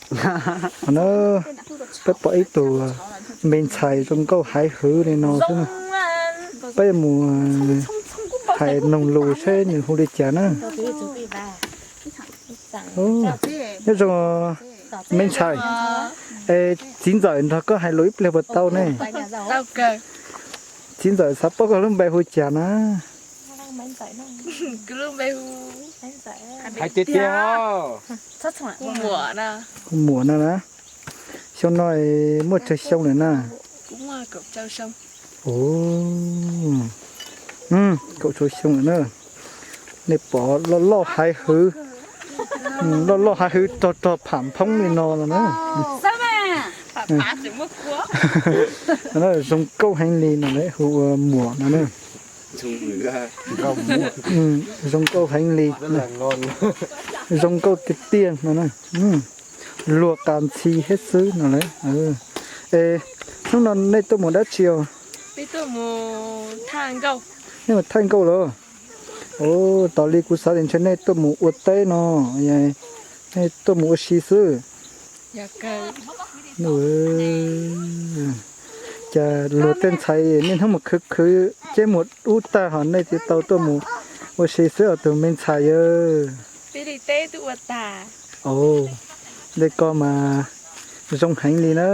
Os na, peb pom ib tug me ntxhais zoo nkauj haiv hwv li no xwb na. Peb mus hais noog lus seb nws hu li cas na. Nyob zoo me ntxhais, es txiv ntxawm nrog koj hais lus ib pliag puas tau ne? Txiv ntxawm xav paub koj lub npe hu cas na? Hais tiag tiag. Muam no na. Xyoo no muaj tsawg xyoo lawm na? Kaum tsawg xyoo lawm na. Nej pom loj loj haiv hwv, loj loj haiv hwv rog rog pham phoob li no los na. Zoo nkauj heev li no lawv hu ua muam no na. Zoo nkauj heev li, zoo nkauj tiag tiag no na. Luag qas ntxhi thiab xwb no lawm. Es hnub no nej tuaj mus dab tsi os? Nej mus thaij nkauj los? Tos li kuv xav tias ntshe nej tuaj mus ua teb no, nej tuaj mus ua si xwb. Cas luag tej ntxhais niaj hnub mus khwv khwv ceb muag dub tag ho nej tsis tau tuaj mus ua si xwb os tus me ntxhais yawg. Li ko mas zoo heev li na.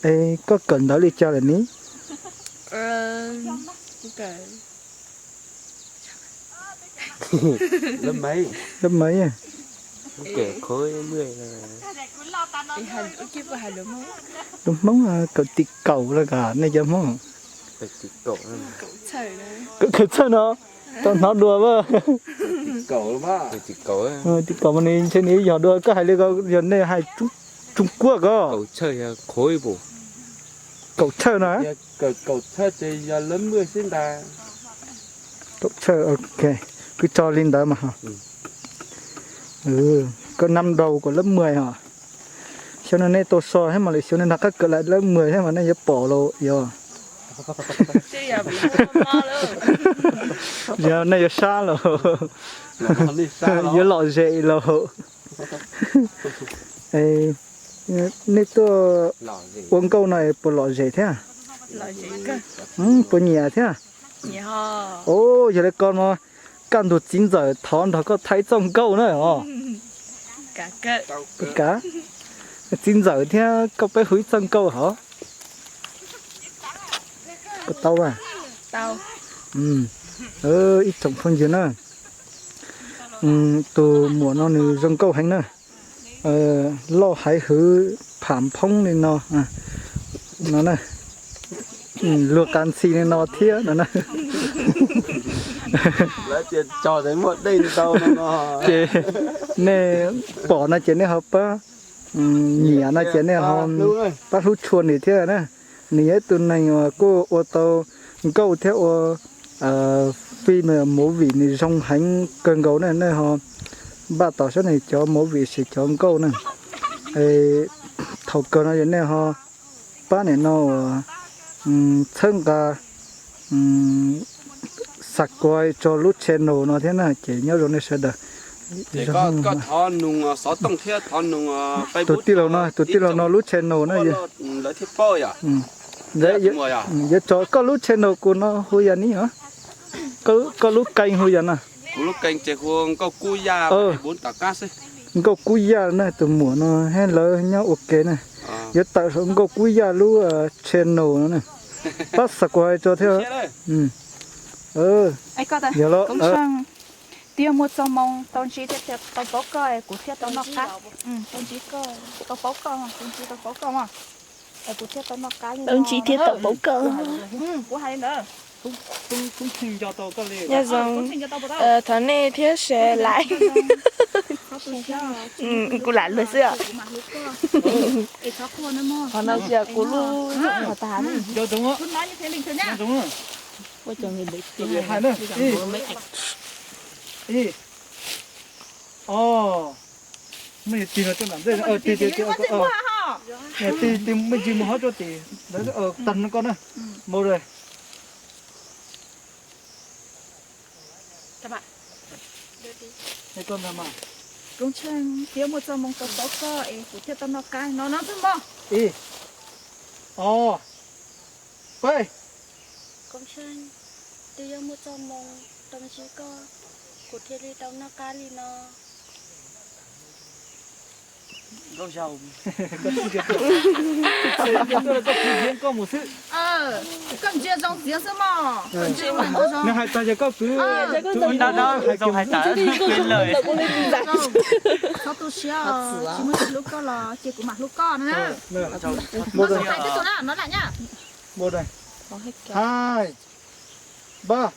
Es koj kawm ntawv li cas lawm ni? Lub Maiv. Lub Hmoob kawm tim kaum los kas nej cov Hmoob. Kawm txhawj no, tau hnov dua a. Tim kaum mas nws ntshe nws yog dua koj hais li ko yog nej hais Trung Quốc ko. Kaum txhawj no. Kaum txhawj, ok, kuv tso li ntawd mas ho. Koj năm đầu của lớp mười hos. Xyov no nej tau so thiab mas lwm xyov nej nrog qab kawm lawm lớp mười thiab mas nej yuav pom los yog. Yog nej yuav sab los, yuav lom zem los. Nej tuaj ua nkauj no puas lom zem thiab? Puas nyiam thiab? Yog li ko no, kaj ntug txiv ntxawm thov nrog koj thaij txoj nkauj na os. Txiv ntxawm thiab koj peb hu ib txoj nkauj hov. Koj tau a? Ib tsoom phooj ywg na, tus muam no nws zoo nkauj heev na. Loj haiv hwv pham phoob li no, no na, luag qas ntxhi li no thiab no na. Ces nej pom no ces nej ho pab nyiam no ces nej ho pab hlub tshua nws thiab na. Nws yog ib tug neeg uas kuj ua tau nkauj thiab ua film movie nws zoo heev kawg nkaus na, nej ho npaj tom saib nws cov movie los sis cov nkauj na. Thaum kawg no yog nej ho pab niam no uas txhawb nqa subscribe rau lub channel no thiab na ces nyob zoo nej sawv daws. Tus tij laug no, tus tij laug no lub channel na, yuav tso koj lub channel kuv no hu yam ni os, koj lub kênh hu yam na. Nkauj Kub Yaj na, tus muam no thiab lawv nyob ua ke na. Yuav tawm saum Nkauj Kub Yaj lub channel no na. Pab subscribe rau thiab. Yog los. Twb yog muaj txoj hmoo tau ntsib thiab tau paub koj kuv thiaj tau noj qab. Tau paub koj, kuv ntsib tau paub koj mas. Kuv thiaj tau noj qab. Tau ntsib thiab tau paub koj. Kuv hais li ntawd. Nyob zoo, thov nej thiab share like. Kuv lam luag xwb os. Qhov no cia kuv lub zog tas. Tig no, tig tig tig, me ntsis mus hov rau tim ntawd, tag no koj na. Npau li. Koj ntag mas. Koob Tsheej, twb yuav muaj txoj moo tau paub koj es kuv thiaj tau noj qab no no xwb mog. Ib, ob, peb. Koob Tsheej, twb yuav muaj txoj moo tau ntsib koj, kuv thiaj li tau noj qab li no. Nkauj Zoo. Koj ntsia zoo txiav xwb mog. Nws hais tag ces koj kwv. Hais tag, txhob tu siab, tsis muaj tus hlub koj los ces kuv mam hlub koj no na. Hais twb tus na, no na nyab. Hai, npaj.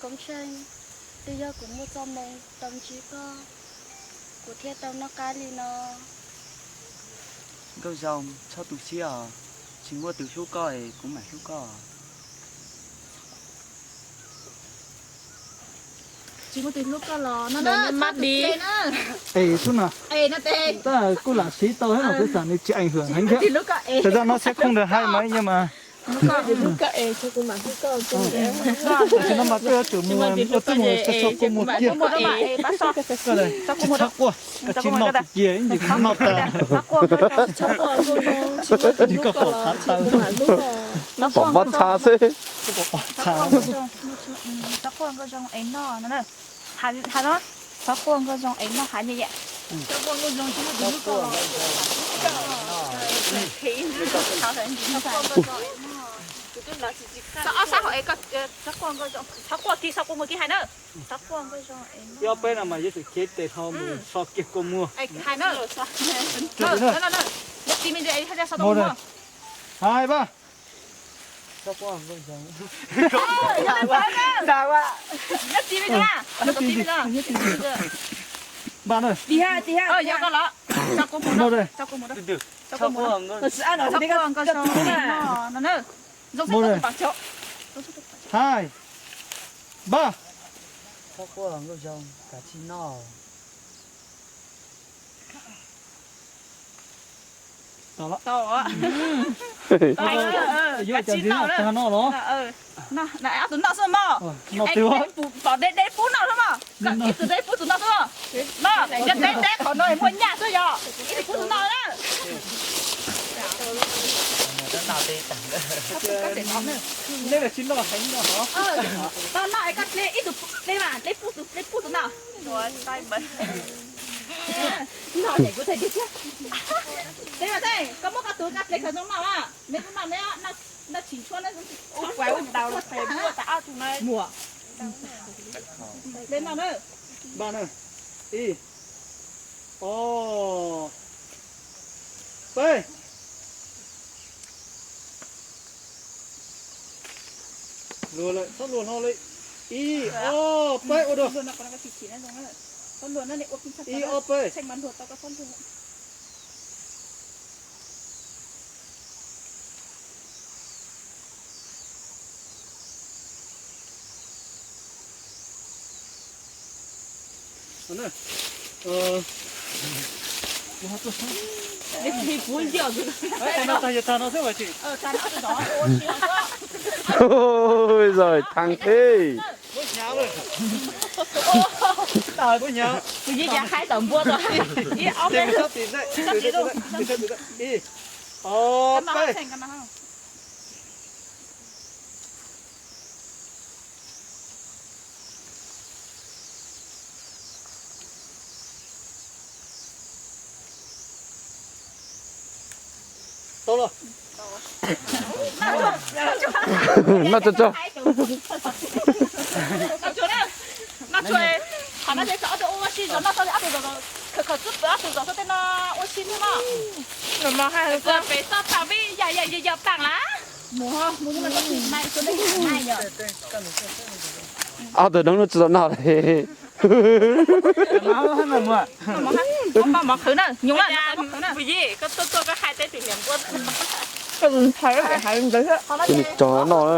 Koob Tsheej, twb yog kuv muaj txoj moo tau ntsib koj, kuv thiaj tau noj qab li no. Nkauj Zoo, txhob tu siab os, tsis muaj tus hlub koj es kuv mam hlub koj. Tsis muaj tus hlub koj los no na, txhob tu siab na. Es xub na, tab kuj lam siv tau thiab los peb xav nws tsis ảnh hưởng heev thiab. Thời gian nó sẽ không được hay mấy nhưng mà Tam sim no mas koj yuav tsum mus ua tib mus tso tso kua muag kiag. Tsis txhob quaj, koj tsis noj kuv cia ib ntsis kuv noj tas. Koj pom txha tawv, pom mob txha xwb. Txhob quaj Nkauj Zoo es noj, txhob quaj Nkauj Zoo es noj hav nyab yam. Ob sab hauv es, txhob quaj kiag, txhob quaj muag kiag hais na. Ib ob peb no mas yuav tsum khiav tes dhau mus so kiag kua muag. Hais na. Nyob ti me ntsis es haj ya so tau kua muag. Hais npaj. Nyob ti me ntsis na. Npaj na. Yog koj los. Txhob quaj muag, txhob quaj muag, txhob quaj muag. Hais. Npaj. Txhob quaj Nkauj Zoo, kav tsij noj. Tau, yuav cov ntxiv noj tag no los? Ob tug noj xwb mog. Es pom deb deb pub noj xwb mog. Ib tug deb pub tus noj xwb mog. No, yog deb deb qhov no muaj nyaj xwb yog ib tug pub tus noj na. Koj noj es koj dle ib tug dle mas, dle pub tus, dle pub tus noj. Dle mas, koj muab koj tus koj dle khaws zoo noj na. Neb kuj noj, neb noj tsis tshuaj na. Ua kuav ua ntau los pes muaj tas ob tug na. Muam. Dle noj na. Npaj na. Ib, ob, peb. Luag lawm, txhob luag hlo li. Ib, ob, peb, ua dua. Ib, ob, peb. Ui giời, thắng thế. Ui giời, hai tấm bùa rồi. Ih, ốc. Ih, ốc. Tau los. Noj tso tso. Noj tso, qhov no ces ob tug ua si zov, noj tso ob tug zov, khawm khawm xwb, ob tug zov xwb tej no ua si thiab no. Pem toj tam vij yam yam yam paam lawm. Ob tug noob tsis tau noj li. Tus ni tso noj na.